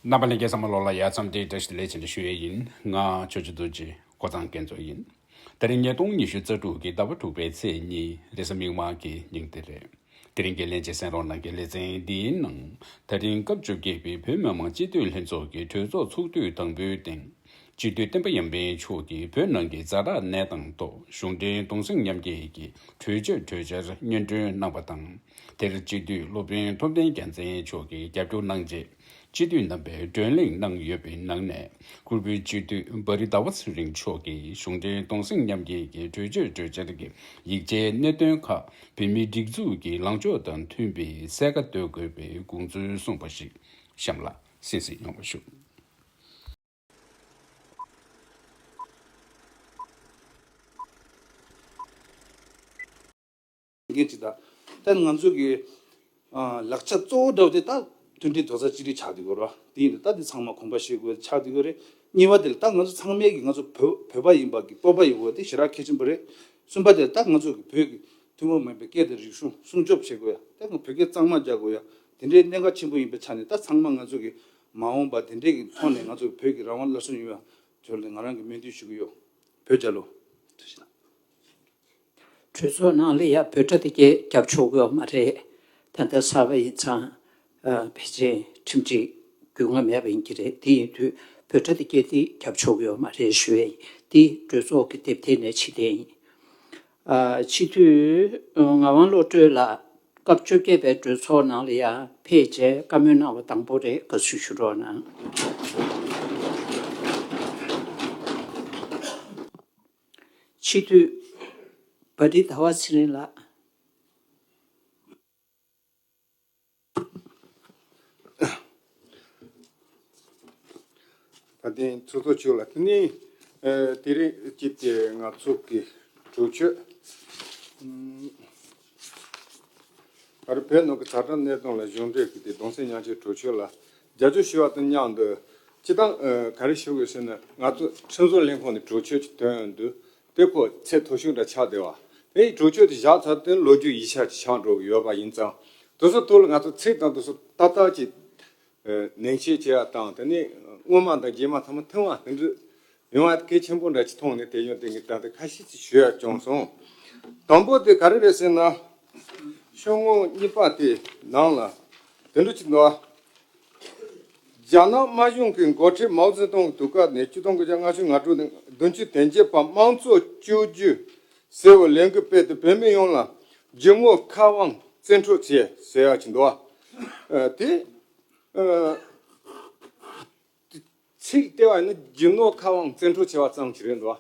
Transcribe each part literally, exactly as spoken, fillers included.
རྣམ་པ་ལྷན་རྒྱས་ཚང་མ་ལོ་ལ་ཡ་མཚམས་འདི་བཀྲ་ཤིས་བདེ་ལེགས་བྱས་ནས་ཞུ་ཡས་ཡིན། ང་ཆོས་རྗེ་རྡོ་རྗེ་ཀོ་ཚང་སྐལ་རྫོགས་ཡིན། དེ་རིང་ཉིས་སྟོང་ཉི་ཤུ་རྩ་དྲུག་གི་ཟླ་བ་དྲུག་པའི་ཚེས་གཉིས་རེས་གཟའ་མིག་དམར་གྱི་ཉིན་དེ་རེད། དེ་རིང་གི་ལན་གཅིག་གསན་རོགས་གནང་གི། ལེ་ཚན་འདིའི་ནང་དེ་རིང་སྐབས་བཅོ་བརྒྱད་པའི་བོད་མི་མང་སྤྱི་འཐུས་ལྷན་ཚོགས་ཀྱི་གྲོས་ཚོགས་ཚོགས་དུས་དང་པོའི་སྟེང་། སྤྱི་འཐུས་བསྟན་པ་ཡར་འཕེལ་མཆོག་གིས་བོད་ནང་གི་ཛ་དྲག་གནས་སྟངས་ཐོག་གཞུང་འབྲེལ་གདུང་སེམས་མཉམ་སྐྱེད་ཀྱི་གྲོས་ཆོད་གྲོས་འཆར་སྙན་སྒྲོན་གནང་བ་དང་། དེར་སྤྱི་འཐུས་སློབ་དཔོན་ཐུབ་བསྟན་རྒྱལ་མཚན་མཆོག་གིས་རྒྱབ་སྐྱོར་གནང་རྗེས། སྤྱི་འཐུས་རྣམ་པས་བགྲོ་གླེང་གནང་ཡོད་པའི་ནང་ནས། སྐུ་སྒེར་སྤྱི་འཐུས་བྷ་རི་ཟླ་བ་ཚེ་རིང་མཆོག་གིས་གཞུང་འབྲེལ་གདུང་སེམས་མཉམ་སྐྱེད་ཀྱི་གྲོས་ཆོད་གྲོས་འཆར་གྱི་ཡིག་ཆའི་གནད་དོན་ཁག་བོད་མིའི་སྒྲིག་འཛུགས་ཀྱི་ལངས་ཕྱོགས་དང་མཐུན་པའི་གསལ་ཁ་གཏོད་དགོས་པའི་དགོངས་ཚུལ་གསུངས་པ་ཞིག་གཤམ་ལ་གསན་གཟིགས་ཡོང་བ་ཞུ། འགན་ཅིག་དང་། ད་ང་ཚོ་གི་ཨ་ལག་ཆ་གཙོ་བོ་འདྲ་བོ་དེ་ད་མཐུན་སྒྲིལ་རྡོག་རྩ་གཅིག་སྒྲིལ་ཆགས་བསྡད་ཡོད་རེད་བ། དེ་ཡིན་དུས་ད་དེ་ཚང་མ་གོམ་པ་བཤད་དགོས་ཆགས་བསྡད་ཡོད་རེད། གཉིས་པ་དེ་ལ་ད་ང་ཚོ་ཚང་མས་ཀྱི་ང་ཚོ་བོད་བོད་པ་ཡིན་པ་གི་སྤོབས་པ་ཡོད་དགོས་དེ་ཞེ་དྲག་གལ་ཆེན་པོ་རེད། གསུམ་པ་དེ་ལ་ད་ང་ཚོ་གི་བོད་ཀྱི་ཐུན་མོང་མ་ཡིན་པའི་སྐད་དང་རིག་གཞུང་སྲུང་སྐྱོབ་བྱེད་དགོས་ཡ། ད་ང་བོད་སྐད་གཙང་མ་རྒྱག་དགོས་ཡ། དེ་འདྲའི་གནད་འགག་ཆེན་པོ་ཡིན་པའི་ཆ་ནས་ད་ཚང་མ་ང་ཚོ་གི་མ་འོངས་པ་དེ་འདྲའི་གི་ཐོག་ནས་ང་ཚོ་བོད་ཀྱི་རང་དབང་སླར་གསོ་ཡོང་ཡ་དོན་ལ་ང་རང་གི་སྨོན་འདུན་ཞུ་གི་ཡོད། བོད་རྒྱལ་ལོ། ཐུགས་རྗེ་གནང་། གྲོས་ཚོགས་ནང་ལ་ཡ་བོད་སྒྲ་དེ་གས་རྒྱབ་ཆོག་གི་ཡོད་མ་རེད། ད་ལྟ་གསར་པ་ཡིན་ཙང་། ཨ་ཕལ་ཆེར་ཁྲིམས་སྒྲིག་རྒྱུས་མངའ་མེད་པ་ཡིན་གྱི་རེད། དེ་ཡིན་དུས་བོད་སྒྲ་དེ་གས་དེ་རྒྱབ་ཆོག་གི་ཡོད་མ་རེད་ཞུ་ཡས་ཡིན། དེ་གྲོས་ཚོགས་ཀྱི་དེབ་ཐེར་ནས་ཕྱིར་བསྟན་ཡིན། ཨ་སྤྱི་འཐུས་ངག་དབང་བློ་གྲོས་ལགས་སྐབས་བཅོ་བརྒྱད་པའི་གྲོས་ཚོགས་ནང་ལ་ཡ་ཕེབས་བྱས་བཀའ་མོལ་གནང་བ་དང་པོ་རེད། དགའ་བསུ་ཞུ་རོགས་གནང་། སྤྱི་འཐུས་བ་རི་ཟླ་བ་ཚེ་རིང་ལགས། ད་ཐེངས་ཚོགས་གཙོ་མཆོག་ལ་དེ་ནས་ཨ་དེ་རིང་གཅིག་དེ་ང་ཚོ་གི་གྲོས་ཆོད། ཨམ། ཨ་རི་བོད་ནང་གི་ཛ་དྲག་གནས་སྟངས་ལ་གཞུང་འབྲེལ་གྱི་དེ་གདུང་སེམས་མཉམ་སྐྱེད་གྲོས་ཆོད་ལ་རྒྱབ་སྐྱོར་ཞུ་བ་དང་མཉམ་དུ་སྤྱི་བཏང་ཨ་ག་རེ་ཞུ་དགོས་ཟེར་ན། ང་ཚོ་ཁྲིམས་བཟོ་ལས་ཁུངས་ནས་གྲོས་ཆོད་ཅིག་བཏོན་ཡོང་དུས། དེ་ཁོ་ཚད་མཐོ་ཤོས་འདྲ་ཆགས་བསྡད་པ། དེ་ཡི་གྲོས་ཆོད་དེ་བཞག་ཚར་དུས་ལོ་རྒྱུས་ཡིག་ཆ་ཅིག་ཆགས་འགྲོ་གི་ཡོད་པ་ཡིན་ཙང་། དེ་ཚོ་ཐོག་ལ་ང་ཚོ་ཚིག་དང་དེ་ཚོ་ཏག་ཏག་ཅིག་ཨ་ནན་བཤད་བྱེད་ཡ་དང་། དེ་ནས་སྔོན་མ་དང་རྗེས་མ་ཚང་མ་མཐུན་པ་དེ་འདྲ་ཡོང་བ་གལ་ཆེན་པོ་འདྲ་ཅིག་མཐོང་ནས། དེ་ཡང་དེ་ངས་ད་ལྟ་ཁ་ཤས་ཅིག་ཞུ་ཡ་བྱུང་སོང་། དང་པོ་དེ་ག་རེ་རེད་ཟེར་ན། ཤོག་ངོས་གཉིས་པ་དེ་ནང་ལ་དེ་འདྲ་ཅིག་འདུག་ཨ། རྒྱ་ནག་དམར་གཞུང་གི་འགོ་ཁྲིད་མའོ་ཙེ་ཏུང་གི་དུས་སྐབས་ནས་ཆིག་སྟོང་དགུ་བརྒྱ་ལྔ་བཅུ་ང་དྲུག་ནས་བདུན་ཅུ་དོན་བརྒྱད་བར་དམངས་གཙོ་བཅོས་བསྒྱུར་ཟེར་བའི་ལས་འགུལ་སྤེལ་ཏེ་བོད་མི་ཡོངས་ལ་རྒྱུ་དངོས་ཁ་དབང་བཙན་འཕྲོག་བྱས་ཟེར་ཡ་ཅིག་འདུག་ཨ། ཨ་དེ་ཨ་ཚིག་དེ་བ་ནི་རྒྱུ་དངོས་ཁ་དབང་བཙན་འཕྲོག་བྱས་པ་ཙམ་ཅིག་རེད་འདུག་ཨ།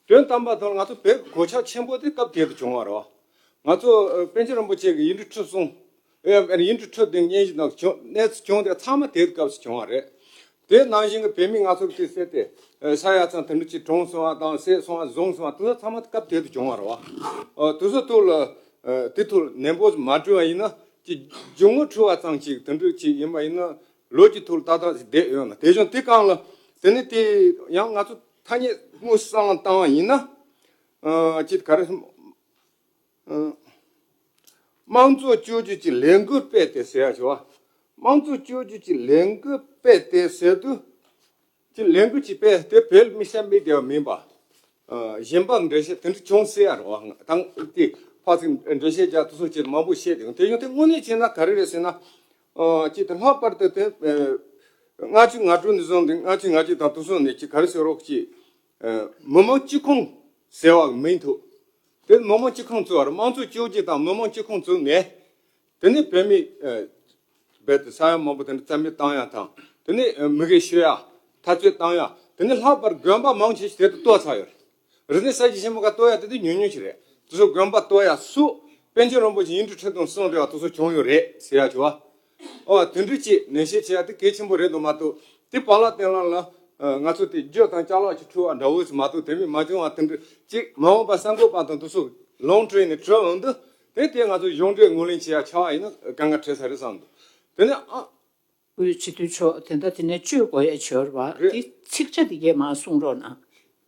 དོན་དམ་པ་དོན་ང་ཚོ་བོད་ཀྱི་གོད་ཆག་ཆེན་པོ་དེ་སྐབས་དེ་དུ་བྱུང་བ་རེད་བ། ང་ཚོ་ཨ་པཎ་ཆེན་རིན་པོ་ཆེ་གི་ཡིག་འབྲུ་ཁྲི་གསུམ། ཨེ་ཡིག་འབྲུ་ཁྲི་བདུན་སྙན་ཞུ་དང་བྱུང་གནས་ཚུལ་བྱུང་དེ་ཚང་མ་དེའི་སྐབས་སུ་བྱུང་བ་རེད། དེ་ནང་བཞིན་གྱི་བོད་མི་ང་ཚོ་གི་དེ་བསད་དེ་ཨེ་ས་ཡ་ཚང་དེ་འདྲ་ཅིག་གྲོངས་སོང་བ་དང་། བསད་སོང་བ་བཟུང་སོང་བ་དེ་ཚོ་ཚང་མ་སྐབས་དེ་དུ་བྱུང་བ་རེད་བ། ཨ་དེ་ཚོ་ཐོག་ལ་ཨེ་དེ་ཐོག་ལ་ནན་པོ་མ་བྲིས་པ་ཡིན་ན་ཅིག་རྒྱུ་དངོས་འཁྲུལ་བ་ཙམ་ཅིག་དེ་འདྲ་ཅིག་ཡིན་པ་ཡིན་ན་ལོ་རྒྱུས་ཐོག་ལ་ཏག་ཏག་ཅིག་བསྡད་ཡོད་ན། དེ་བཞིན་དེ་སྒང་ལ་དེ་ནི་དེ་ཡང་ང་ཚོ་ཐ་སྙད་དངོས་སུ་བསམ་བློ་བཏང་བ་ཡིན་ན། ཨ་ཅིག་ག་རེ་ཟེར། ཨ་དམངས་གཙོ་བཅོས་བསྒྱུར་གྱི་ལས་འགུལ་སྤེལ་ཏེ་ཟེར་ཡ་ཞིག་བ། དམངས་གཙོ་བཅོས་བསྒྱུར་གྱི་ལས་འགུལ་སྤེལ་ཏེ་ཟེར་དུས། ཀྱི་ལས་འགུལ་གྱི་སྤེལ་དེ་བོད་མི་སེམས་མི་བདེ་བ་མིན་པ། ཨ་གཞན་པ་འགྲེལ་བཤད་དེ་འདྲ་བྱུང་སྲིད་ཡ་རེད་བ། དང་དེ་ཕར་ཚུར་འགྲེལ་བཤད་རྒྱག་དུས་ཚོད་ཅིག་མང་པོ་བཤད་དེ། དེ་ཡང་དེ་དངོས་གནས་བྱས་ན་ག་རེ་རེད་ཟེར་ན། ཨ་ཅིག་དེ་ལྷག་པར་དུ་དེ་ཨ་ལྔ་བཅུ་ང་དྲུག་ནས་བཟུང་སྟེ་ལྔ་བཅུ་ང་གཅིག་དང་དེ་ཚོ་ནས་ཅིག་ག་རེ་ཟེར་རོགས་ཅིག་ཨ་མི་དམངས་སྤྱི་ཁོངས་ཟེར་བ་མིང་ཐོགས། དེ་མི་དམངས་སྤྱི་ཁོངས་བཙུགས་པ་རེད། དམངས་གཙོ་བཅོས་བསྒྱུར་དང་མི་དམངས་སྤྱི་ཁོངས་བཙུགས་ནས། དེ་ནས་བོད་མི་ཨ་རྦད་དེ་ས་ཡ་མང་པོ་དེ་འདྲ་རྩ་མེད་བཏང་ཡ་དང་། དེ་ནས་ཨ་མི་གེ་ཤོད་ཡ། འཐབ་རྩོད་བཏང་ཡ། དེ་ནས་ལྷག་པར་དགོན་པ་མང་ཆེ་ཞིག་དེ་དུ་གཏོར་ཚར་ཡོད་རེད། རིག་གནས་གསར་བརྗེ་ཆེན་མོ་ཁ་གཏོར་ཡ་དེ་དུ་ཉུང་ཉུང་ཞིག་རེད། དེ་ཚོ་དགོན་པ་གཏོར་ཡ་སུ། པཎ་ཆེན་རིན་པོ་ཆེ་ཡིག་འབྲུ་ཁྲི་སྟོང་གསུངས་བསྡད་པ་དེ་ཚོ་བྱུང་ཡོད་རེད་ཟེར་ཡ་བྱས་བ། ཨོ་དེ་འདྲ་ཅིག་ནན་བཤད་བྱེད་ཡ་དེ་གལ་ཆེན་པོ་རེད་འདུག་མ་གཏོགས། དེ་བར་ལ་སྟེང་ལ་ལ་ཨ་ང་ཚོ་དེ་རྒྱུ་དང་ཅ་ལག་ཅིག་འཁྲུལ་བ་འདྲ་བོ་ཞིག་མ་གཏོགས། དེ་མིན་མ་བྱུང་བ་དེ་འདྲ་ཅིག་མ་འོངས་པ་གསར་འགོད་པ་དང་དེ་ཚོ་ལོང་ཊེ་ནས་བྲོས་འོང་དུས། དེ་དེ་ང་ཚོ་གཞུང་འབྲེལ་ངོས་ལེན་བྱེད་ཡ་ཆགས་པ་ཡིན་ན་དཀའ་ངལ་འཕྲད་ས་རེད་བསམ་འདུག་དེ་ནས་ཨ། དབུས་སྤྱི་འཐུས་མཆོག་དེ་འདྲ་དེ་ནས་བཅོས་དགོས་ཡ་བྱོས་ར་བ། རེད། དེ་ཚིག་ཆ་དེ་གས་མ་གསུང་རོགས་གནང་།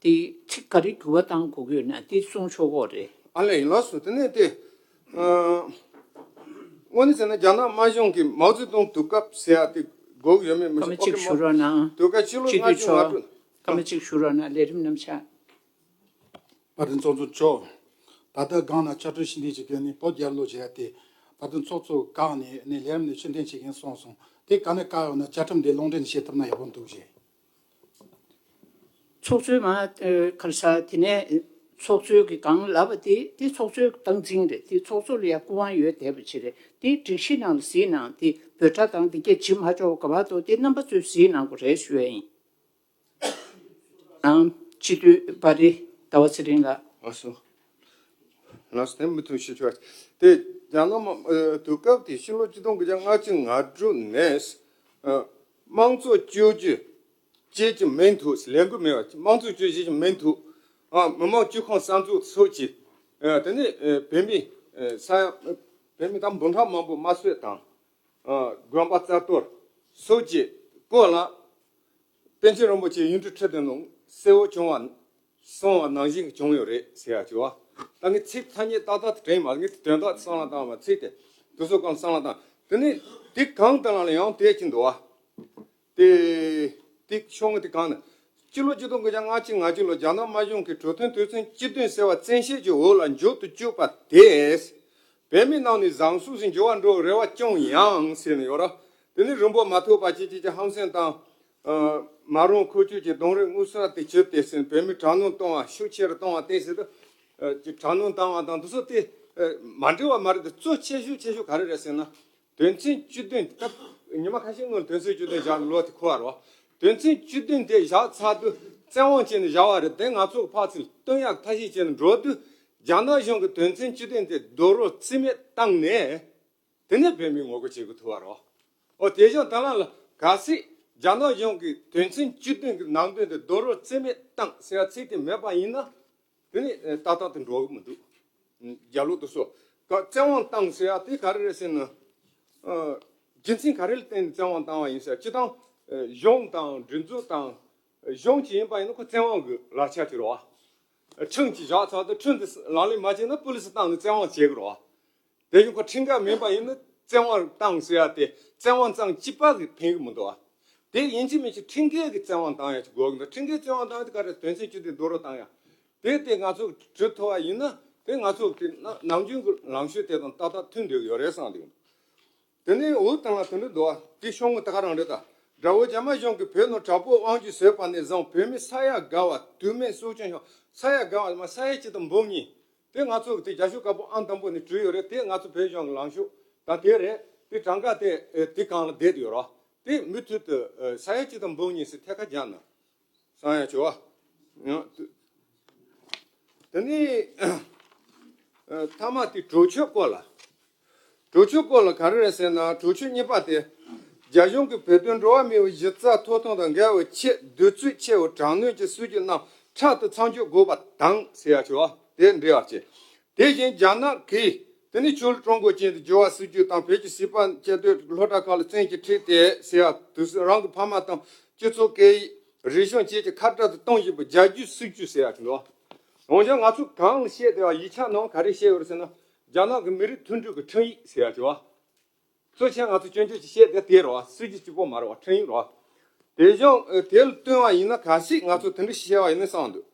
དེ་ཚིག་ག་རེ་འགྱུར་བ་བཏང་དགོས་ཀྱི་ཡོད་ན་དེ་གསུང་ཆོག་གོ་རེད། ཨ་ལས་ཡིན་ལགས་སོ། དེ་ནས་དེ་ཨ་དངོས་གནས་ཟེར་ན་རྒྱ་ནག་དམར་གཞུང་གི་མའོ་ཙེ་ཏུང་དུས་སྐབས་ཟེར་ཡ་དེ། དགོས་ཡོད་མེད་མི་ཤེས། སྐར་མ་གཅིག་ཞུ་རོགས་གནང་། དུས་སྐབས་ཕྱི་ལོ། སྤྱི་འཐུས་མཆོག་སྐར་མ་གཅིག་ཞུ་རོགས་གནང་། ལས་རིམ་རྣམ་གཞག་པ་དེ་ཚོགས་གཙོ་མཆོག་ད་ལྟ་སྒང་ལ་ཕྱག་སྦྲེལ་ཞུ་འདོད་ཀྱི་གལ་ནི་བོད་རྒྱལ་ལོ་བྱས་ཏེ། ད་ལྟ་ཚོགས་གཙོ་བཀའ་ནས་ནས་ལས་རིམ་ནས་ཕྱིར་འཐེན་བྱེད་མཁན་གསུངས་སོང་། དེ་ག་ནས་བཀག་ཡོད་ན་བཅའ་ཁྲིམས་དེ་ལུང་འདྲེན་བྱེད་ཐུབ་ན་ཡག་པོ་འདུག་ཞེས། ཚོགས་གཙོས་མ། ཨ། ག་རེ་ཟ། དེ་ནས་ཚོགས་གཙོའི་གི་སྒང་ལབ་པ་དེ་དེ་ཚོགས་གཙོའི་སྟངས་འཛིན་རེད། དེ་ཚོགས་གཙོ་ལ་ཡ་སྐུ་དབང་ཡོད་བསྡད་པ་ཅིག་རེད། དེ་སྒྲིག་གཞི་ནང་ལ་གཟིགས་ནའང་དེ་འབོད་སྒྲ་དང་དེ་གས་བྱེད་མ་ཆོག་ག་བར་དུ་དེ་རྣམ་པ་ཚོས་གཟིགས་གནང་དགོས་རེད་ཞུ་ཡ་ཡིན། ནང་སྤྱི་འཐུས་པ་རི་ཟླ་བ་ཚེ་རིང་ལགས། ལགས་སོ། ལགས་སོ། དེ་མུ་མཐུད་ཞུ་ཆོག་དེ་རྒྱ་ནག་དམག་ཨ། དུས་སྐབས་དེ་ཕྱི་ལོ་ཆིག་སྟོང་དགུ་བརྒྱ་ལྔ་བཅུ་ང་དྲུག་ནས། ཨ། དམངས་གཙོ་བཅོས་བསྒྱུར་བྱེད་ཀྱི་མི་འདུག་ལས་འགུལ་མེད་པ། དམངས་གཙོ་བཅོས་བྱེད་ཀྱི་མི་འདུག་ཨ། མི་དམངས་སྤྱི་ཁོངས་གསར་འཛུགས་སོགས་ཀྱི། ཨ། དེ་ནས། ཨ། བོད་མི། ཨ། ས་ཡ། བོད་མི་དང་འབུམ་ཕྲག་མང་པོ་དམར་གསོད་དང་། ཨ། དགོན་པ་རྩ་གཏོར་སོགས་ཀྱི་སྐོར་ལ། པཎ་ཆེན་རིན་པོ་ཆེ་ཡིག་འབྲུ་ཁྲི་བདུན་ནང་གསལ་བོ་བྱུང་བ། གསུངས་པ་ནང་བཞིན་བྱུང་ཡོད་རེད་ཟེར་ཡ་ཅིག་བ། ད་ངས་ཚིག་ཐ་སྙད་ཏག་ཏག་ཏུ་དྲན་མ། ངས་དོན་དག་བསམ་བློ་བཏང་བ། ཚིག་དེ་དུས་ཚོད་གང་བསམ་བློ་བཏང་། དེ་ནས་དེ་གང་དུ་ལ་ཡང་དེ་ཅི་འདུག་བ། དེ་དེ་ཤོང་གི་དེ་གང་ནས། སྤྱི་ལོ་ཆིག་སྟོང་དགུ་བརྒྱ་ལྔ་བཅུ་ང་བཅུ་ལོ་རྒྱ་ནག་དམར་གཞུང་གིས་གྲོས་མཐུན་དོན་ཚན་བཅུ་བདུན་ཟེར་བ་བཙན་ཤེད་ཀྱི་འོག་ལ་འཇོག་ཏུ་བཅུག་པ་དེས། བོད་མི་རྣམས་ནི་བཟང་ཕྱོགས་སུ་འགྱུར་བ་འགྲོ་བའི་རེ་བ་བཅངས་ཡང་ཟེར་ནས་ཡོད་ར། དེ་ནི་རིང་པོ་མ་ཐོགས་པ་ཅིག་ཅིག་གི་ཧམ་སེམས་དང་། ཨ། མ་རུངས་ཁུ་བྱུག་གི་རྡུང་རེས་མངོན་གསལ་དེ་བྱས་ཏེ་ཟིན། བོད་མི་དྲག་གནོན་གཏོང་བ་ཤུགས་ཆེ་རུ་གཏོང་བ་བསྟན་ཟིན་དུ། ཨ། ཅིག་དྲག་གནོན་བཏང་བ་དང་དེ་ཚོ་དེ། ཨ། མ་འགྲིག་པ་མ་རེད་དེ། གཙོ་ཆེ་ཤོས་ཆེ་ཤོས་ག་རེ་རེད་ཟེར་ན། དོན་ཚན་བཅུ་བདུན། སྐབས་ཉི་མ་ཁ་ཤས་སྔོན་དོན་ཚན་བཅུ་བདུན་བཞག་ལོ་དེ་འཁོར་བ་རེད་བ། དོན་ཚན་བཅུ་བདུན་དེ་བཞག་ཚར་དུས་བཙན་དབང་བྱས་ནས་བཞག་པ་རེད། དེ་ང་ཚོ་གི་ཕར་ཚུར་སྟོན་ཡག་ཐབས་ཤེས་བྱས་ནས་འགྲོ་དུས། རྒྱ་ནག་གཞུང་གིས་དོན་ཚན་བཅུ་བདུན་དེ་རྡོག་རོལ་རྩིས་མེད་བཏང་ནས། དེ་ནས་བོད་མིས་ངོ་རྒོལ་བྱེད་དགོས་ཐུག་པ་རེད་བ། འོ། དེ་བཞིན་ད་ལམ་ལ་གལ་སྲིད་རྒྱ་ནག་གཞུང་གིས་དོན་ཚན་བཅུ་བདུན་གྱི་ནང་དོན་དེ་རྡོག་རོལ་རྩིས་མེད་བཏང་ཟེར་བ་ཚིག་དེ་མེད་པ་ཡིན་ན། དེ་ནི་ཏག་ཏག་ཏུ་འགྲོ་གི་མི་འདུག་རྒྱ་ལོ་དེ་ཚོ་ག་བཙན་དབང་བཏང་ཟེར་ཡ་དེ་ག་རེ་རེད་ཟེར་ན། ཨ། རྒྱུ་མཚན་ག་རེ་ལ་བརྟེན་ནས་བཙན་དབང་བཏང་བ་ཡིན་ཟེར། སྤྱི་བཏང་། ཨ། གཞུང་དང་སྒྲིག་འཛུགས་དང་། གཞུང་གཅིག་ཡིན་པ་ཡིན་ན་ཁོ་བཙན་དབང་གི་ལག་ཆ་ཅིག་རེད་བ། ཁྲིམས་ཅིག་བཞག་ཚར་དུས་ཁྲིམས་དེ་ལག་ལེན་མ་བྱས་ན་པུ་ལི་སི་བཏང་ནས་བཙན་དབང་བྱེད་གི་རེད་བ། དེ་བཞིན་ཁོ་ཁྲིམས་འགལ་མིན་པ་ཡིན་ན་བཙན་དབང་བཏང་ཟེར་ཡ་དེ་བཙན་དབང་ཙམ་གཅིག་པ་གིས་ཕན་གི་མི་འདུག་བ། དེ་ཡིན་གཅིག་མིན་གཅིག་ཁྲིམས་འགལ་གྱི་བཙན་དབང་བཏང་ཡ་ཅིག་དགོས་གི་འདུག་ཁྲིམས་འགལ་བཙན་དབང་བཏང་ཡ་དེ་ག་རེ། དོན་ཚན་བཅུ་བདུན་རྡོག་རོལ་བཏང་ཡ། དེ་དེ་ང་ཚོ་གྲུབ་ཐུབ་པ་ཡིན་ན་དེ་ང་ཚོ་དེ་ནམ་རྒྱུན་གྱི་ལངས་ཕྱོགས་དེ་དང་ཏག་ཏག་མཐུན་བསྡད་ཡོད་རེད་བསམ་གི་འདུག་དེ་ནས་འོ་དང་ལ་དེ་འདྲ་འདུག་བ། དེ་ཤོང་གི་ད་ག་རང་རེད་ད། དགྲ་བོ་རྒྱ་དམར་གཞུང་གིས་བོད་ནང་དྲག་པོའི་དབང་སྒྱུར་བཟོས་པ་ནས་བཟུང་བོད་མི་ས་ཡ་བརྒལ་བ་དུས་མིན་སྲོག་སྐྱོན་བྱུང་། ས་ཡ་བརྒལ་བ་མ། ས་ཡ་གཅིག་དང་འབུམ་གཉིས། དེ་ང་ཚོ་གི་དེ་རྒྱ་ཤོག་དཀར་པོ་ཨང་དང་པོ་ནས་བྲིས་ཡོད་རེད། དེ་ང་ཚོ་བོད་གཞུང་གི་ལངས་ཕྱོགས་ད་དེ་རེད། དེ་གྲངས་ཀ་དེ་དེ་སྒང་ལ་བསྡད་ཡོད་རེད། དེ་མུ་མཐུད་དུ་ས་ཡ་གཅིག་དང་འབུམ་གཉིས་སུ་ཐད་ཀར་རྒྱག་ན་བསམ་ཡ་བྱུང་བ། དེ་ནས་ཨ། མཐའ་མ་དེ་གྲོས་ཆོད་སྐོར་ལ། གྲོས་ཆོད་སྐོར་ལ་ག་རེ་རེད་ཟེར་ན། གྲོས་ཆོད་གཉིས་པ་དེ། རྒྱ་གཞུང་གིས་བོད་དོན་འགྲོ་བ་མིའི་གཞི་རྩའི་ཐོབ་ཐང་དང་འགལ་བའི་ཆེས་གདུག་རྩུབ་ཆེ་བའི་དྲག་གནོན་གྱི་སྲིད་བྱུས་རྣམས་འཕྲལ་དུ་མཚམས་འཇོག་དགོས་པ་དང་ཟེར་ཡ་ཅིག་བ། དེ་འགྲེལ་བ་བྱས། དེ་བཞིན་རྒྱ་ནག་གིས་དེ་ནི་ཆོས་ལུགས་ཀྲུང་གོ་ཅན་དུ་བསྒྱུར་བ་སྲིད་བྱུས་དང་བོད་ཀྱི་སྲིད་པ་བཅའ་སྡོད་སློབ་གྲྭ་ཁག་ལ་བཙན་གྱིས་ཁྲིད་དེ་ཟེར་ཡ་དུས་སུ། རང་གི་ཕ་མ་དང་སྤྱི་ཚོགས་སྐད་ཡིག་རིག་གཞུང་བཅས་ཀྱི་ཁ་བྲལ་དུ་གཏོང་བཞིན་པའི་རྒྱལ་བརྒྱུད་སྲིད་བྱུས་ཟེར་ཡ་ཅིག་འདུག་འོན་ཀྱང་ང་ཚོ་གང་ལ་བཤད་བསྡད་པ་ཡིག་ཆ་ནང་ག་རེ་བཤད་ཡོད་རེད་ཟེར་ན། རྒྱ་ནག་གི་མི་རིགས་མཐུན་སྒྲིལ་གྱི་ཁྲིམས་ཡིག་ཟེར་ཡ་ཅིག་བ། གཙོ་ཆེ་ང་ཚོ་སྐྱོན་བརྗོད་ཅིག་བཤད་བསྡད་དེ་རེད་བ། སྲིད་བྱུས་གཅིག་པོ་མ་རེད་བ། ཁྲིམས་ཡིག་རེད་བ། དེ་བཞིན་དེ་ལ་བསྟུན་པ་ཡིན་ན་གལ་སྲིད་ང་ཚོ་དེ་འདྲ་བཤད་པ་ཡིན་ན་བསམ་འདུག་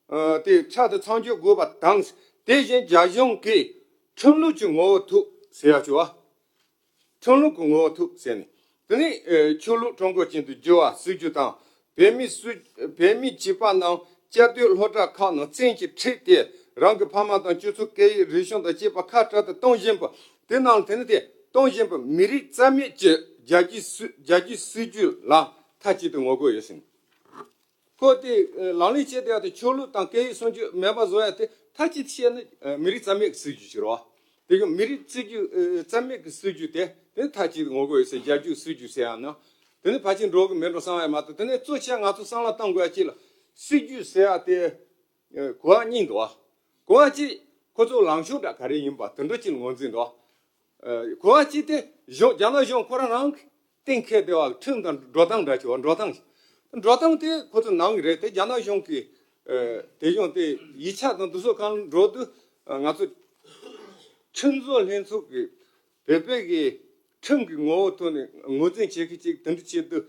ཨ། དེ་འཕྲལ་དུ་མཚམས་འཇོག་དགོས་པ་དང་། དེ་བཞིན་རྒྱ་གཞུང་གིས་ཁྲིམས་ལུགས་ཀྱི་ངོ་བོ་ཐོག་ཟེར་ཡ་ཅིག་བ། ཁྲིམས་ལུགས་ཀྱི་ངོ་བོ་ཐོག་ཟེར་ནས། དེ་ནི་ཨ། ཆོས་ལུགས་ཀྲུང་གོ་ཅན་དུ་བསྒྱུར་བ་སྲིད་བྱུས་དང་། བོད་མི་སུ། བོད་མི་བྱིས་པ་རྣམས་བཅའ་སྡོད་སློབ་གྲྭ་ཁག་ནང་བཙན་གྱིས་ཁྲིད་དེ་རང་གི་ཕ་མ་དང་སྤྱི་ཚོགས་སྐད་ཡིག་རིག་གཞུང་དང་བཅས་པ་ཁ་བྲལ་དུ་གཏོང་བཞིན་པ། དེ་རྣམས་དེ་ནི་དེ་གཏོང་བཞིན་པ་མི་རིགས་རྩ་མེད་ཀྱི་རྒྱལ་བརྒྱུད་སྲིད། རྒྱལ་བརྒྱུད་སྲིད་བྱུས་ལ་མཐའ་གཅིག་ཏུ་ངོ་རྒོལ་ཡོད་ཟེར། ཁོ་དེ་ལག་ལེན་བྱས་བསྡད་ཡ་དེ་ཆོས་ལུགས་དང་སྐད་ཡིག་སྲུང་སྐྱོབ་མེད་པ་བཟོ་ཡ་དེ་མཐའ་གཅིག་ཏུ་བཤད་ན་མི་རིགས་རྩ་མེད་ཀྱི་སྲིད་བྱུས་ཤིག་རེད་བ། དེ་གི་མི་རིགས་སྲིད་བྱུས། རྩ་མེད་ཀྱི་སྲིད་བྱུས་དེ་དེ་མཐའ་གཅིག་ཏུ་ངོ་རྒོལ་ཡོད་ཟེར། རྒྱལ་བརྒྱུད་སྲིད་བྱུས་ཟེར་ཡ་ན། དེ་ནི་ཕལ་ཆེར་འགྲོ་གི་མེད་འགྲོ་བསམ་ཡ་མ་གཏོགས། དེ་ནས་གཙོ་ཆེ་ང་ཚོ་བསམ་བློ་གཏོང་དགོས་ཡ་གཅིག་ལ། སྲིད་བྱུས་ཟེར་ཡ་དེ་གོ་བ་གཉིས་འདུག་བ། གོ་བ་གཅིག་ཁོ་ཚོ་ལངས་ཕྱོགས་འདྲ་ག་རེ་ཡིན་པ་དེ་འདྲ་གཅིག་ལ་ངོས་འཛིན་འདུག་བ། ཨ། གོ་བ་གཅིག་དེ་གཞུང་། རྒྱ་ནག་གཞུང་ཁོ་རང་རང་གིས་གཏན་འཁེལ་བསྡད་པ་ཁྲིམས་དང་འགྲོ་སྟངས་འདྲ་ཅིག་བ། འགྲོ་སྟངས། འགྲོ་སྟངས་དེ་ཁོ་ཚོ་ནང་གི་རེད་དེ། རྒྱ་ནག་གཞུང་གིས། ཨ། དེ་གཞུང་དེ་ཡིག་ཆ་དང་དེ་ཚོ་གང་འགྲོ་དུས། ཨ། ང་ཚོ་ཁྲིམས་བཟོ་ལྷན་ཚོགས་ཀྱི་བོད་པའི་གི་ ཁྲིམས་ཀྱི་ངོ་བོ་ཐོག་ནས་ངོས་འཛིན་བྱེད་མཁན་ཅིག་དེ་འདྲ་བྱེད་དུས།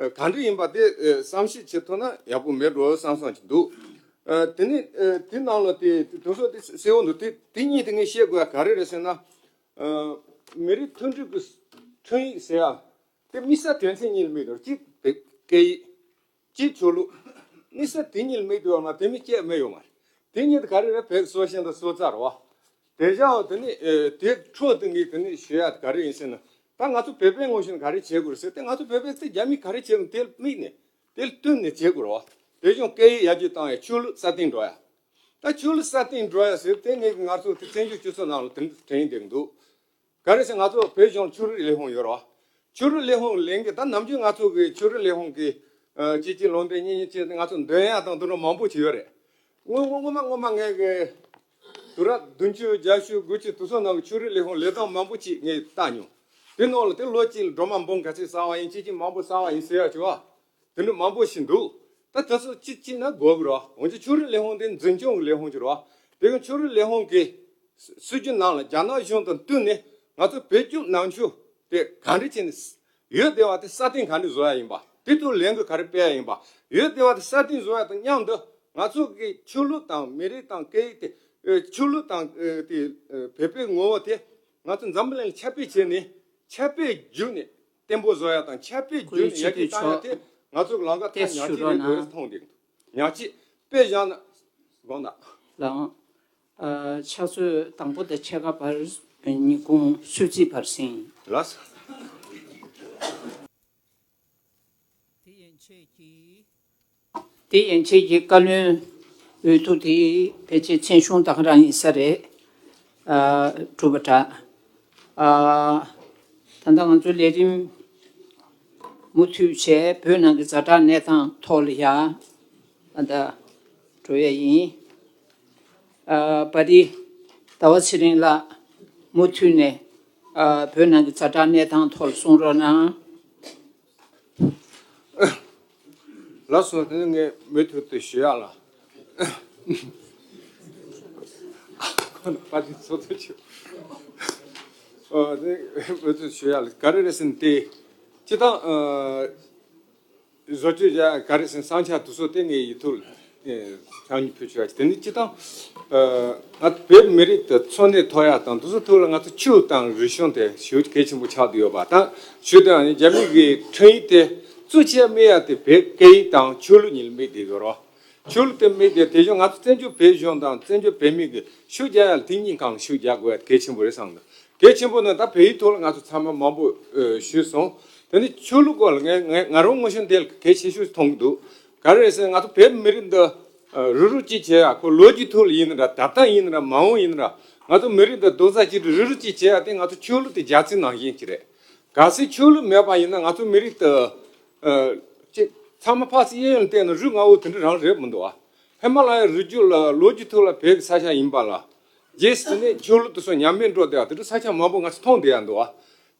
ཨ། ག་འདྲ་ཡིན་པ་དེ། ཨ། བསམ་ཤེས་བྱེད་ཐུབ་ན་ཡག་པོ་མེད་འགྲོ་བསམ་བསམ་ཅིག་འདུག་ཨ། དེ་ནས། ཨ། དེ་ནང་ལ་དེ་དེ་དུས་ཚོད་དེ་གསལ་བོ་འདུག་དེ་དེ་གཉིས་དེ་ངས་བཤད་དགོས་ཡ་ག་རེ་རེད་ཟེར་ན། ཨ། མི་རིགས་མཐུན་སྒྲིལ་གྱི་ཁྲིམས་ཡིག་ཟེར་ཡ་དེ་དམིགས་བསལ་དོན་ཚན་གཉིས་ལ་དམིགས་འདུག་གཅིག་བོད་སྐད་ཡིག་གཅིག་ཆོས་ལུགས། དམིགས་བསལ་དེ་གཉིས་ལ་དམིགས་འདུག་ཡོད་མ། དེ་མིན་སྐད་མེད་ཡོད་མ་རེད། དེ་གཉིས་དེ་ག་རེ་རེད། བོད་སྲོལ་ཤིང་དང་སྲོལ་རྩ་རེད་བ། དེ་བཞག་དེ་ནི། ཨེ། དེ་འཕྲོ་དེ་ངས་དེ་ནི་ཞུ་ཡ་ག་རེ་ཡིན་ཟེར་ན། ད་ང་ཚོ་བོད་པའི་ངོས་ཤིག་ག་རེ་བྱེད་དགོས་རེད་ཟེར་ཏེ། ང་ཚོ་བོད་པས་དེ་རྒྱ་མིས་ག་རེ་བྱེད་ཀྱི་དེ་དམིགས་ནས་དེ་ལ་བསྟུན་ནས་བྱེད་དགོས་རེད་བ། དེ་བཞིན་སྐད་ཡིག་ཡར་རྒྱས་བཏང་ཡ། ཆོས་ལུགས་སྲ་བརྟན་འགྲོ་ཡ། ད་ཆོས་ལུགས་སྲ་བརྟན་འགྲོ་ཡ་ཟེར་དེ་ངས་ང་ཚོ་དེ་བཙན་བྱོལ་སྤྱི་ཚོགས་ནང་ལ་དེ་འདྲ་དྲན་བསྡད་འདུག་ག་རེ་ཟེར། ང་ཚོ་བོད་གཞུང་ཆོས་རིག་ལས་ཁུངས་ཡོད་རེད་བ། ཆོས་རིག་ལས་ཁུངས་ལས་འགུལ། ད་ནམ་རྒྱུན་ང་ཚོ་གི་ཆོས་རིག་ལས་ཁུངས་ཀྱི། ཨ། ཅིག་ཅིག་ལུང་འདྲེན་གཉིས་གཉིས་བྱས་ཏེ་ང་ཚོ་འདོན་ཡ་དང་དེ་འདྲ་མང་པོ་ཅིག་ཡོད་རེད། སྔོན་སྔོན་སྔོན་མ་སྔོན་མ་ངས་གི་དུས་རབས་བདུན་ཅུ་བརྒྱད་ཅུ་དགུ་ཅུ་དེ་ཚོ་ནང་གི་ཆོས་རིག་ལས་ཁུངས་ལས་སྟངས་མང་པོ་ཅིག་ངས་བལྟས་མྱོང་། དེ་ནང་ལ་དེ་ལོ་གཅིག་ལ་སྒྲོལ་མ་འབུམ་ག་ཚོད་བསགས་པ་ཡིན། ཅིག་ཅིག་མང་པོ་བསགས་པ་ཡིན་ཟེར་ཡ་ཅིག་བ། དེ་འདྲ་མང་པོ་ཞིག་འདུག་ད་དེ་ཚོ་གཅིག་གཅིག་ན་དགོས་ཀྱི་རེད། འོན་ཀྱང་ཆོས་རིག་ལས་ཁུངས་དེ་འཛིན་སྐྱོང་གི་ལས་ཁུངས་ཅིག་རེད། དེ་གི་ཆོས་རིག་ལས་ཁུངས་ཀྱི་སྲིད་ཇུས་ནང་ལ་རྒྱ་ནག་གཞུང་དང་བསྟུན་ནས་ང་ཚོ་བོད་བརྒྱུད་ནང་ཆོས་དེ་ག་འདྲ་བྱས་ནས་ཡོད་བསྡད་པ་དེ་སྲ་བརྟན་ག་འདྲ་བཟོ་ཡ་ཡིན་པ། དེ་ཐོག་ལས་འགུལ་ག་རེ་སྤེལ་ཡ་ཡིན་པ། ཡོད་བསྡད་པ་དེ་སྲ་བརྟན་བཟོ་ཡ་དང་མཉམ་དུ་ང་ཚོ་གི་ཆོས་ལུགས་དང་མི་རིགས་དང་སྐད་ཡིག་དེ། ཨ། ཆོས་ལུགས་དང་། ཨ། དེ། ཨ། བོད་པའི་ངོ་བོ་དེ་ང་ཚོ་འཛམ་བུ་གླིང་ལ་ཁྱབ་སྤེལ་བྱས་ནས། ཁྱབ་སྤེལ་བརྒྱུད་ནས་བརྟན་པོ་བཟོ་ཡ་དང་། ཁྱབ་སྤེལ་བརྒྱུད་ནས་ཡར་རྒྱས་བཏང་ཡ་དེ་ང་ཚོ་གི་ལམ་ཁ་མཐའ་ཉག་གཅིག་རེད་འདུག་ཟེར་མཐོང་བསྡད་འདུག་ཉག་གཅིག་དཔེ་བཞག་ན། དགོངས་དག་ལགས་འོང་། ཨ། ཕྱག་ཚོད་དང་པོ་དང་ཕྱེད་ཀ་བར་ཉིན་གུང་གསོལ་ཚིགས་བར་གསན། ལགས་སོ། དེ་ཡན་ཆད་ཀྱི། དེ་ཡན་ཆད་ཀྱི་བཀའ་བློན་འོས་བསྡུ་དེ་ཕལ་ཆེར་མཚན་གཞུང་ད་ག་རང་ཡིན་ས་རེད། ཨ། གྲུབ་པ་འདྲ། ཨ། ད་ལྟ་ང་ཚོ་ལས་རིམ་མུ་མཐུད་བྱས། བོད་ནང་གི་ཛ་དྲག་གནས་སྟངས་ཐོག་ལ་ཡ་ད་ལྟ་འགྲོ་ཡ་ཡིན། ཨ། པ་རི་ཟླ་བ་ཚེ་རིང་ལགས་མུ་མཐུད་ནས། ཨ། བོད་ནང་གི་ཛ་དྲག་གནས་སྟངས་ཐོག་ལ་གསུང་རོགས་གནང་། ལགས་སོ། དེ་ནི་ངས་མུ་མཐུད་དུ་ཞུ་ཡ་ལ། པ་ཏི་ཚོ་ཚོ་ཆེ། ཨོ། དེ་མུ་མཐུད་ཞུ་ཡ་ལ་ག་རེ་རེད་ཟེར་ན། དེ་སྤྱིར་བཏང་། ཨ། བཟོ་བཅོས་བྱ་ག་རེ་ཟེར་ན། བསམ་འཆར་དེ་ཚོ་དེ་ངས་ཡིག་ཐོག་ལ་ཨེ་ཕྱག་ཉིན་ཕུལ་ཆོག་ཡ། དེ་ནི་སྤྱིར་བཏང་། ཨ། ང་ཚོ་བོད་མི་རིགས་དེ་འཚོ་གནས་ཐོབ་ཡ་དང་དེ་ཚོ་ཐོག་ལ་ང་ཚོ་ཆོས་དང་རིག་གཞུང་དེ་ཞེ་པོ་གལ་ཆེན་པོ་ཆགས་བསྡད་ཡོད་པ་དང་། ཞུ་དོན་ནི་རྒྱ་མི་གི་ཁྲིམས་ཡིག་དེ་གཙོ་ཆེ་དམིགས་ཡ་དེ་བོད་སྐད་ཡིག་དང་ཆོས་ལུགས་གཉིས་ལ་དམིགས་བསྡད་ཡོད་རེད། ཆོས་ལུགས་དེ་དམིགས་ཏེ། དེ་བཞིན་ང་ཚོ་བཙན་བྱོལ་བོད་གཞུང་དང་བཙན་བྱོལ་བོད་མི་གི་ཤུགས་རྒྱག་ཡ་ལ་དེ་གཉིས་སྒང་ལ་ཤུགས་རྒྱག་དགོས་ཡ་གལ་ཆེན་པོ་རེད་བསམ་འདུག་གལ་ཆེན་པོ་ནི་ད་བོད་ཡིག་ཐོག་ལ་ང་ཚོ་ཚང་མ་མང་པོ་ཨ་ཞུས་སོང་། དེ་ནི་ཆོས་ལུགས་སྐོར་ལ་ངས་ང་ང་རང་ངོས་བཞིན་དེ་ལ་གལ་ཆེ་ཤོས་མཐོང་གི་འདུག་ག་རེ་ཟེར་ན། ང་ཚོ་བོད་མི་རིགས་འདི་ཨ་རུབ་རུབ་ཅིག་བྱེད་ཡ། ཁོ་ལོ་རྒྱུས་ཐོག་ལ་ཡིན་ན་འདྲ། ད་ལྟ་ཡིན་ན་འདྲ། མ་འོངས་ཡིན་ན་འདྲ། ང་ཚོ་མི་རིགས་འདི་རྡོག་རྩ་གཅིག་སྒྲིལ་རུབ་རུབ་ཅིག་བྱེད་ཡ་དེ་ང་ཚོ་ཆོས་ལུགས་དེ་རྒྱལ་རྩེ་ནང་བཞིན་ཅིག་རེད། གལ་སྲིད་ཆོས་ལུགས་མེད་པ་ཡིན་ན་ང་ཚོ་མི་རིགས་དེ། ཨ། ཅིག་ཚང་མ་ཕར་ཚུར་གཡས་གཡོན་བལྟས་ན་རུས་ངག་པོ་དེ་འདྲ་རང་རེད་མི་འདུག་ཨ། ཧི་མ་ལ་ཡའི་རི་རྒྱུད་ལ་ལོ་རྒྱུས་ཐོག་ལ་བོད་ཀྱི་ས་ཆ་ཡིན་པ་ལ། རྗེས་སུ་དེ་ནས་ཆོས་ལུགས་དེ་ཚོ་ཉམས་དམས་འགྲོ་བསྡད་པ་དེ་འདྲ་ས་ཆ་མང་པོ་ང་ཚོ་མཐོང་བསྡད་ཡ་འདུག་ཨ།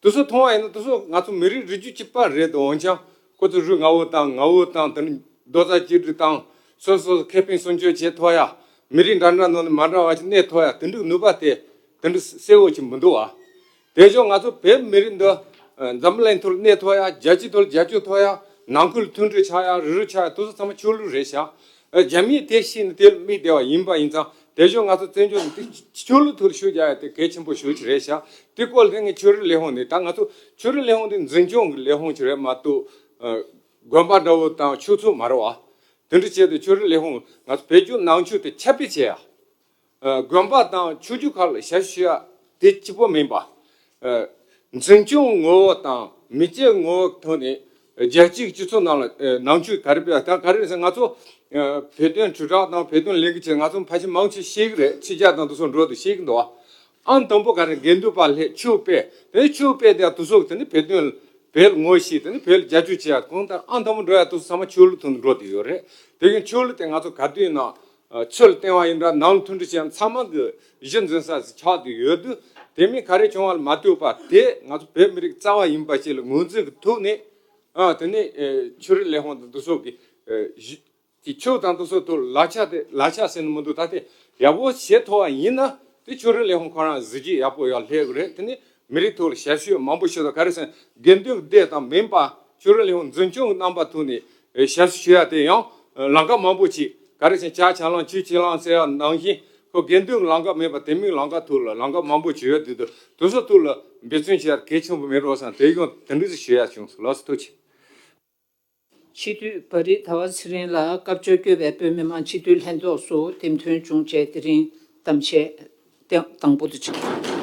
དེ་ཚོ་མཐོང་བ་ཡིན་ན་དེ་ཚོ་ང་ཚོ་མི་རིགས་རིགས་རྒྱུད་གཅིག་པ་རེད་དོ། འོན་ཀྱང་ཁོ་ཚོ་རུས་ངག་པོ་དང་ངག་དབང་དང་དེ་འདྲ་རྡོག་རྩ་གཅིག་སྒྲིལ་དང་། སོ་སོ་ཁེ་ཕན་སྲུང་སྐྱོབ་བྱེད་ཐུབ་ཡ། མི་རིགས་འདྲ་འདྲ་ནང་ནས་མ་འདྲ་བ་ཞིག་གནས་ཐུབ་ཡ་དེ་འདྲའི་ནུས་པ་དེ་དེ་འདྲ་གསལ་བོ་ཞིག་མི་འདུག་ཨ། དེ་བཞིན་ང་ཚོ་བོད་མི་རིགས་འདི་ཨ་འཛམ་བུ་གླིང་ཐོག་ལ་གནས་ཐུབ་ཡ། རྒྱལ་སྤྱིའི་ཐོག་ལ་རྒྱབ་སྐྱོར་ཐོབ་ཡ། ནང་ཁུལ་མཐུན་སྒྲིལ་ཆགས་ཡ། རུབ་རུབ་ཆགས་ཡ་དེ་ཚོ་ཚང་མ་ཆོས་ལུགས་རེད་ཤག་ཨ་རྒྱ་མིས་དེ་ཤེས་ནས་དེ་ལ་དམིགས་བསྡད་པ་ཡིན་པ་ཡིན་ཙང་། དེ་བཞིན་ང་ཚོ་བཙན་བྱོལ་ནང་དེ་ཆོས་ལུགས་ཐོག་ལ་ཤུགས་རྒྱག་ཡ་དེ་གལ་ཆེན་པོ་ཞེ་པོ་ཅིག་རེད་ཤག་དེ་སྐོར་ལ་དེ་ངས་ཆོས་རིག་ལས་ཁུངས་ནས། ད་ང་ཚོ་ཆོས་རིག་ལས་ཁུངས་དེ་འཛིན་སྐྱོང་གི་ལས་ཁུངས་ཅིག་རེད་མ་གཏོགས། ཨ་དགོན་པ་འདྲ་བོ་དང་ཆོས་ཚོགས་མ་རེད་བ། དེ་འདྲ་བྱས་ཏེ་ཆོས་རིག་ལས་ཁུངས་ང་ཚོ་བོད་བརྒྱུད་ནང་ཆོས་དེ་ཁྱབ་སྤེལ་བྱེད་ཡ། ཨ་དགོན་པ་དང་ཆོས་བརྒྱུད་ཁག་ལ་ཞབས་ཞུ་ཡ་དེ་གཅིག་པོ་མིན་པ། ཨ་འཛིན་སྐྱོང་ངོ་བོ་དང་མི་སྐྱའི་ངོ་བོ་ཐོག་ནས་རྒྱལ་སྤྱིའི་སྤྱི་ཚོགས་ནང་ལ་ཨ་ནང་ཆོས་ག་རེ་སྤེལ་ཡ། ད་ག་རེ་རེད་ཟེར་ན། ང་ཚོ་ཨ་བོད་དོན་དྲིལ་བསྒྲགས་དང་བོད་དོན་ལས་འགུལ་བྱེད། ང་ཚོ་ཕལ་ཆེར་མང་ཆེ་ཤེས་ཀྱི་རེད། ཕྱི་རྒྱལ་དང་དེ་ཚོ་འགྲོ་དུས་ཤེས་ཀྱི་འདུག་བ། ཨང་དང་པོ་ག་རེ། དགེ་འདུན་པ་སླེབས་ཆོས་སྤེལ། དེ་ནས་ཆོས་སྤེལ་དེ་དེ་ཚོ་དེ་ནས་བོད་དོན་བོད་ལ་ངོ་ཤེས། དེ་ནས་བོད་ལ་རྒྱབ་སྐྱོར་བྱེད་ཡ། གང་ལྟར་ཨང་དང་པོ་འགྲོ་ཡ་དེ་ཚོ་ཚང་མ་ཆོས་ལུགས་ཐོག་ནས་འགྲོ་བསྡད་ཡོད་རེད། དེ་བཞིན་ཆོས་ལུགས་དེ་ང་ཚོ་ག་དུས་ཡིན་ན་ཨ་ཚུར་བསྟེན་པ་ཡིན་འདྲ། ནང་མཐུན་སྒྲིལ་བྱེད་ཡ་ཚང་མ་གི་གཞི་འཛིན་ས་ཞིག་ཆགས་བསྡད་ཡོད་དུས། དེ་མིན་ག་རེ་བྱུང་བ་ལ་མ་ལྟོས་པ། དེ་ང་ཚོ་བོད་མི་རིགས་རྩ་བ་ཡིན་པ་ཞིག་ལ་ངོས་འཛིན་གྱི་ཐོག་ནས། ཨ་དེ་ནས་ཨེ་ཆོས་རིག་ལས་ཁུངས་དང་དེ་ཚོ་གི་ཨེ་གཞི་དེ་ཆོས་དང་དེ་ཚོ་ཐོག་ལ་ལག་ཆ་དེ། ལག་ཆ་ཟེར་ན་མི་འདུག་ད་དེ་ཡག་པོ་བྱེད་ཐུབ་པ་ཡིན་ན། དེ་ཆོས་རིག་ལས་ཁུངས་ཁོ་རང་གཟི་བརྗིད་ཡག་པོ་ཡར་སླེབས་ཀྱི་རེད། དེ་ནས་ མི་རིགས་ཐོག་ལ་ཞབས་ཞུ་མང་པོ་ཞུ་དང་ག་རེ་ཟེར་དགེ་འདུན་སྡེ་དང་མིན་པ་ཕྱི་རོལ་ཡོང་འཛིན་སྐྱོང་གི་རྣམ་པ་ཐོག་ནས་ཞབས་ཞུ་ཞུ་ཡ་དེ་ཡང་ལམ་ཁ་མང་པོ་ཅིག་ག་རེ་ཟེར་ཇ་ཆ་ལང་ཆུ་ཆེ་ལང་ཟེར་ཡ་ནང་བཞིན་ཁོ་དགེ་འདུན་ལམ་ཁ་མེད་པ་དེ་མིན་ལམ་ཁ་ཐོག་ལ་ལམ་ཁ་མང་པོ་ཅིག་ཡོད་དུས་དུ་དེ་ཚོ་ཐོག་ལ་འབད་བརྩོན་བྱེད་ཡ་གལ་ཆེན་པོ་མེད་རོགས་སམ་དེ་ཡང་དེ་འདྲ་ཞིག་ཞུ་ཡ་བྱུང་སོང་། ལགས་སོ། ཐུགས་རྗེ་ཆེ། སྤྱི་འཐུས་བ་རི་ཟླ་བ་ཚེ་རིང་ལ་སྐབས་བཅོ་བརྒྱད་པའི་བོད་མི་མང་སྤྱི་འཐུས་ལྷན་ཚོགས་སུ་འདེམས་ཐོན་བྱུང་རྗེས་དེ་རིང་གཏམ་བཤད་དང་པོ་དུ་བྱེད།